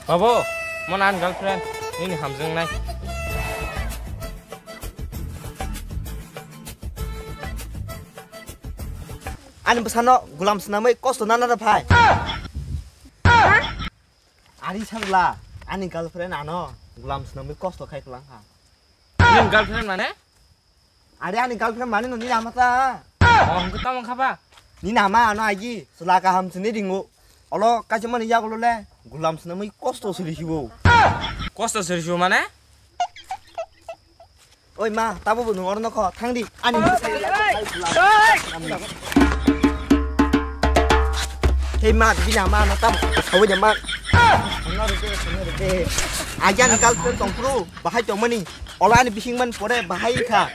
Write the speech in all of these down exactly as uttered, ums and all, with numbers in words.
Babo, mo nan girlfriend, nini hamjwng nai. Ani bwsano gulam swnamwi kosto nana da phai. Ari sagla, ani girlfriend ano gulam swnamwi kosto khai kwlang kha. Nini girlfriend mane? Are ani girlfriend mani no nini ama ta. Oh, hwnkhe tamo kha ba? Nini ama ano agi chwla kaham sini ringo. Olo kaijakmani yagulo le gulam swnamwi kosto siri sibo. Kosto siri sibo mane? Oi ma, tabo bo nung oro nokho thangdi ani. Hei ma, bini ama no tamo sawi de ma. Agi ani girlfriend tongphuru bahai tongmani. Ola ani bising man pore bahai kha.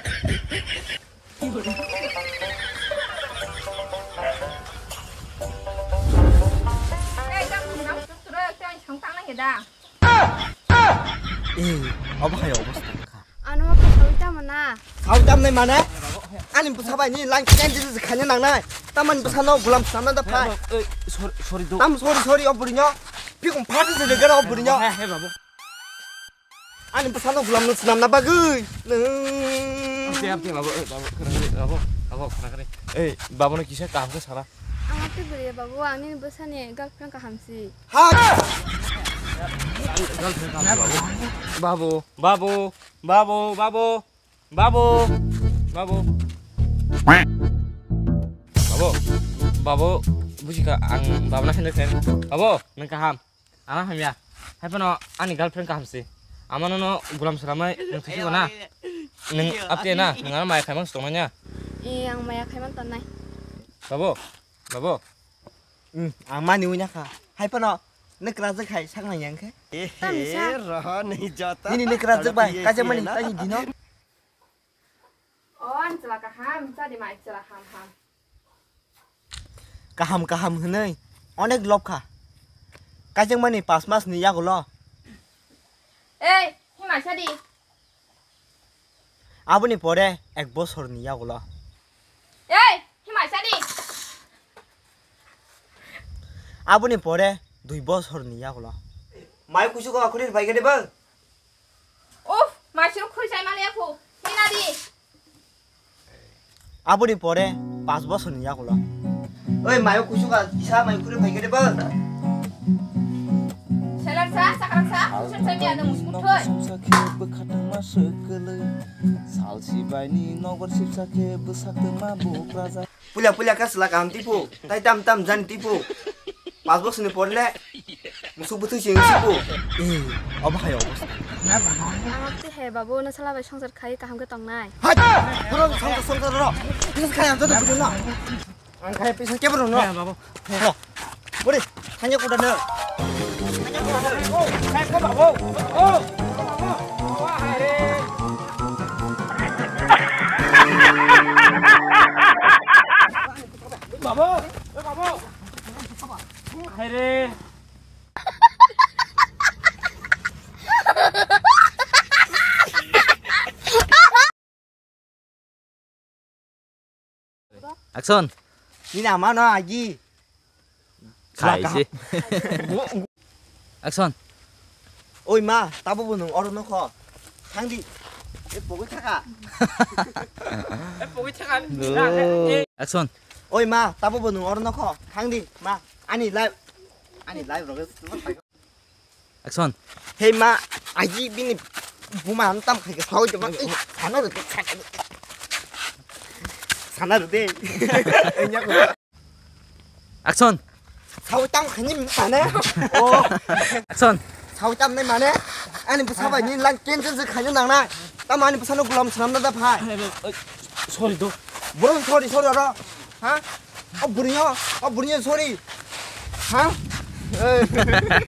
Eh, obo hai obo sa kha. Ano apa sawi tamo na? Sawi tam nai mane? Ani bwsa bai ni lang ken jil jil khanya nang nai. Tamani bwsa no gulam swnam na da phai. Eh, sorry, sorry do. Tam sorry, sorry, o buri no. Pikung phat jil jil gara o buri no. He, he, babu. Ani bwsano gulam no swnamna bagwi nwng. Amte, amte, babu, eh, babu, khwrang kari, babu, babu, khwrang kari. Eh, babu no kisa kaham khe sana. Ang amte bwrwi babu, ang nini bwsani girlfriend kaham si. Ha! Girlfriend kaham si, babu. Babu, babu, babu, babu, babu, babu. Babu, babu, bujikha, ang babu na khendek khen. Babu, nwng kaham. Ama hamya. Hai phano ani girlfriend kaham si. Ama nono gulam swnamwi nwng thwikigo na? Nwng apte na? Nwng ano maya khaimang si tongnai ya? Eh, ang maya khaimang tongnai. Babo, babo. Hmm, ang mani wngya kha. Hai phano nwng kwrajwk hai saknai yang khe? Tamisa. Nini nwng kwrajwk bai, kaijak mani tani dino. O, ang chwla kaham, chadi mai chwla ham ham. Kaham kaham hwnwi onek lobkha. Kaijakmani pas mas ni yagulo. Ei, himai sadi. Aboni pore ek bosor ni yagulo. Ei, himai sadi. Aboni pore dui bosor ni yagulo. Mai kusu ko akhuri bai gade bang. Uff, maising khuri sai maliya phu. Hina di. Aboni pore pas bosor ni yagulo. Oi, mayo kusuka kisa mai khuri phai gede bal. Selar sa, sakrak sa, kusur sai mi ada musmuk thoi. Samsa khe bwkhatma swkele. Salsi baini nogor sipsa khe bwsakma buk raja. Puila puila kha chwla kaham tipo, tai tam tam jani tipo. Pas bosor ni porle musuk bwthwi se wngsipo. Eh, obo hai obosta. Ang te he babu, no sala bai songsar khai kaham khe tongnai. Hai! Boro songsar songsar ro. Pisa khai ang joto bujuna. Ang khai pisa ke boro no. He babu. Bori, thanya kuda no. Thanya kuda no. Oh, khai khai babu. Oh. Babu, babu. Hai re. Action. Nini ama no agi. Khaisi. Action. Oi ma, tabo bo nwng oro nokho. Thangdi. E pogwi thaka. E pogwi thaka. Action. Oi ma, tabo bo nwng oro nokho. Thangdi ma. Ani live. Ani live rok. Action. Hey ma, aji bini buma ang tam khai ke sao jema. Sana ro, sana ro de. Action. Sao tam khani mane. Oh. Action. Sao tam nai mane. Ani bwsa bai ni lang cancel se khani nang na. Tam ani bwsa no gulam swnam na da phai. Sorry do. Bro, sorry, sorry ro. Ha? O buri no, o buri no, sorry. Ha?